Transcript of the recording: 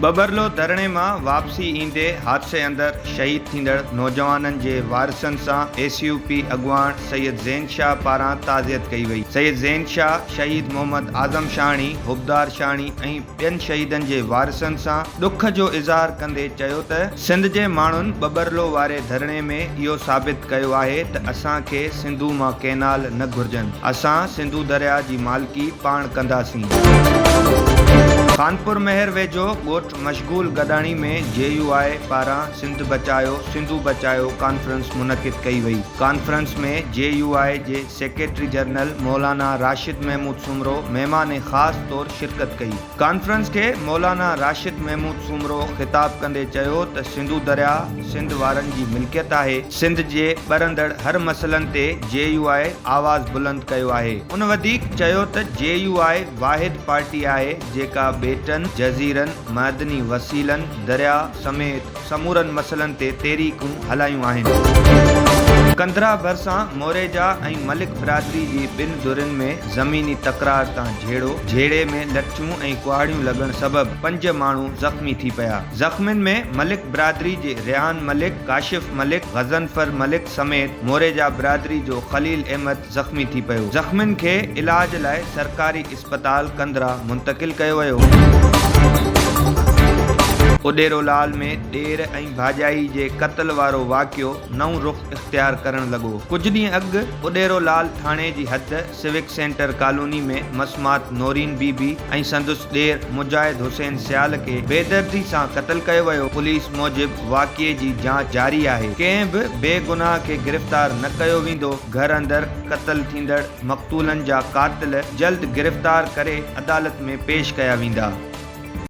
ٻٻرلو ڌرڻي مان واپسي ايندي حادثي اندر شهيد ٿيندڙ نوجوانن جي وارثن سان ايس يو پي اڳواڻ سيد زين شاهه پاران تعزيت ڪئي وئي. سيد زين شاهه شهيد محمد اعظم شاهاڻي، حبدار شاهاڻي ۽ ٻين شهيدن جي وارثن سان ڏک جو اظهار ڪندي چيو ته سنڌ جي ماڻهن ٻٻرلو واري ڌرڻي ۾ اهو ثابت ڪيو آهي ته اسان کي سنڌو مان ڪئنال نه گهرجن، اسان سنڌو درياء جي مالڪي پاڻ ڪنداسين. خانپور مهر ويجهو ڳوٺ مشغول گڏاڻي ۾ جي يو آء پاران سنڌ بچايو سنڌو بچايو ڪانفرنس منعقد ڪئي وئي. ڪانفرنس ۾ جي يو آء جي سيڪريٽري جنرل مولانا راشد محمود سومرو مهمان خاص طور شرڪت ڪئي. ڪانفرنس کي مولانا راشد محمود سومرو خطاب ڪندي چيو ته سنڌو درياء سنڌ وارن جي ملڪيت آهي، سنڌ جي ٻرندڙ هر مسئلن تي جي يو آء آواز بلند ڪيو آهي. ان وڌيڪ چيو ته جي يو آء واحد پارٽي آهي جيڪا ٻيٽن، جزيرن، معدني وسيلن، درياء سميت سمورن مسئلن تي تحريڪون هلايون آهن. ڪنڌرا ڀرسان موريجا ۽ ملڪ برادري جي ٻن ڌرين ۾ زميني تڪرار تان جهيڙو، جهيڙي ۾ لٺيون ۽ ڪهاڙيون لڳڻ سبب پنج ماڻهو زخمي ٿي پيا. زخمين ۾ ملڪ برادري جي ريحان ملڪ، ڪاشف ملڪ، غضنفر ملڪ سميت موريجا برادري جو خليل احمد زخمي ٿي پيو. زخمين کي علاج لاء سرڪاري اسپتال ڪنڌرا منتقل ڪيو ويو. اڏيرو لال ۾ ڏير ۽ ڀاڄائي جي قتل وارو واقعو نئون رخ اختيار ڪرڻ لڳو. ڪجهه ڏينهن اڳ اڏيرو لال ٿاڻي جي حد سوڪ سينٽر ڪالوني ۾ مسمات نورين بي بي ۽ سندس ڏير مجاهد حسين سيال کي بيدردي سان قتل ڪيو ويو. پوليس موجب واقعي جي جاچ جاري آهي. ڪنهن به بيگناهه کي گرفتار نه ڪيو ويندو. گهر اندر قتل ٿيندڙ مقتولن جا قاتل جلد گرفتار ڪري عدالت ۾ پيش ڪيا ويندا.